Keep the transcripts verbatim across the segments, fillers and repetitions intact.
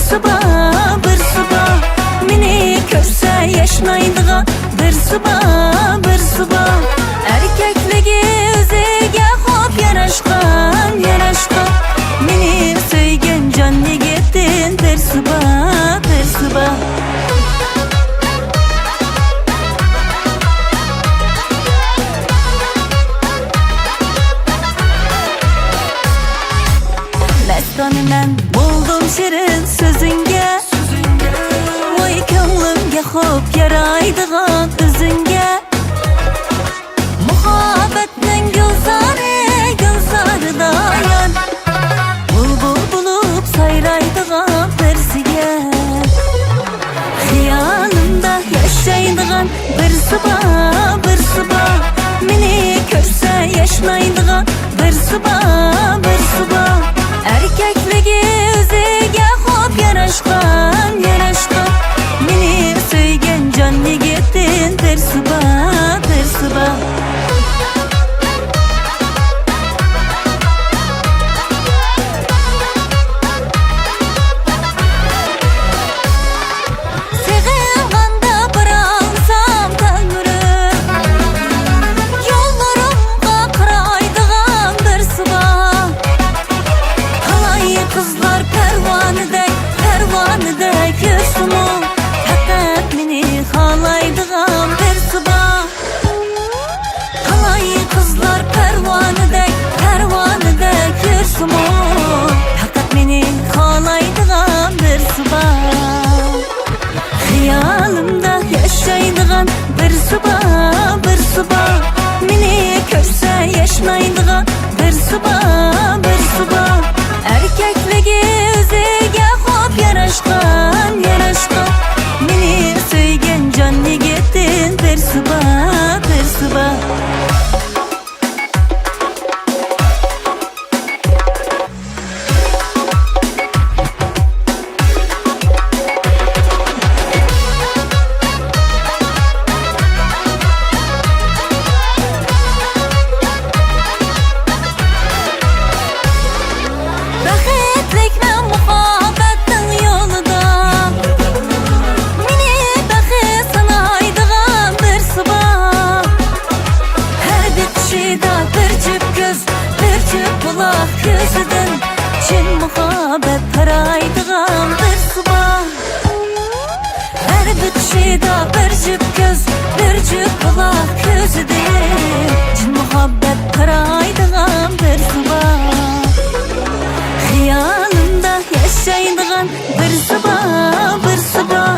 بىرسى بار، بىرسى بار، مېنى كۆرسە ياشنايدىغان. بىرسى بار، بىرسى بار، ئەركەكلىكى ئۆزىگە خوپ ياراشقان، ياراشقان. مېنى سۆيگەن جان يىگىتتىن بىرسى بار، بىرسى بار. مەستانە مەن بولدۇم شېرىن سۆزۈڭگە، ۋاي كۆڭلۈمگە خوپ يارايدىغان ئۆزۈڭگە. مۇھەببەتنىڭ گۈلزارى، گۈلزارىدا يار، بۇلبۇل بولۇپ سايرايدىغان بىرسىگە. خىيالىمدا ياشايدىغان بىرسى بار، بىرسى بار، مېنى كۆرسە ياشنايدىغان بىرسى بار، بىرسى بار. ئەركەكلىكى ئۆزىگە خوپ ياراشقان، ياراشقان. مېنى سۆيگەن جان يىگىتتىن بىرسى بار، بىرسى بار. سېغىنغاندا بارالسام تەلمۈرۈپ، يوللىرىمغا قارايدىغان بىرسى بار. تالاي قىزلار پەرۋانىدەك، پەرۋانىدەك يۈرسىمۇ، پەقەت مېنى خالايدىغان بىرسى بار. تالاي قىزلار پەرۋانىدەك، پەرۋانىدەك يۈرسىمۇ، پەقەت مېنى خالايدىغان بىرسى بار. خىيالىمدا ياشايدىغان بىرسى بار، بىرسى بار، مېنى كۆرسە ياشنايدىغان بىرسى بار، بىرسى بار. ئەركەكلىكى ئۆزىگە خوپ ياراشقان، ياراشقان. مېنى سۆيگەن جان يىگىتتىن بىرسى بار، بىرسى بار. بەختلىكمەن مۇھەببەتنىڭ يولىدا، مېنى بەخت سانايدىغان بىرسى بار. ھەر بېقىشىدا بىر جۈپ كۆز، بىر جۈپ قۇلاق كۆزىدىن چىن مۇھەببەت تارايدىغان بىرسى بار. ھەر بېقىشىدا بىر جۈپ كۆز، بىر جۈپ قۇلاق كۆزىدىن چىن مۇھەببەت تارايدىغان بىرسى بار. خىيالىمدا ياشايدىغان بىرسى بار، بىرسى بار،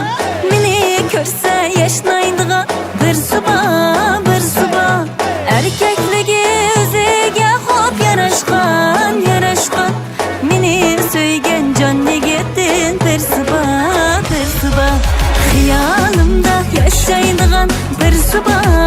مېنى كۆرسە ياشنايدىغان بىرسى بار، بىرسى بار. ئەركەكلىكى ئۆزىگە خوپ ياراشقان، ياراشقان. مېنى سۆيگەن جان يىگىتتىن بىرسى بار، بىرسى بار. خىيالىمدا ياشايدىغان بىرسى بار،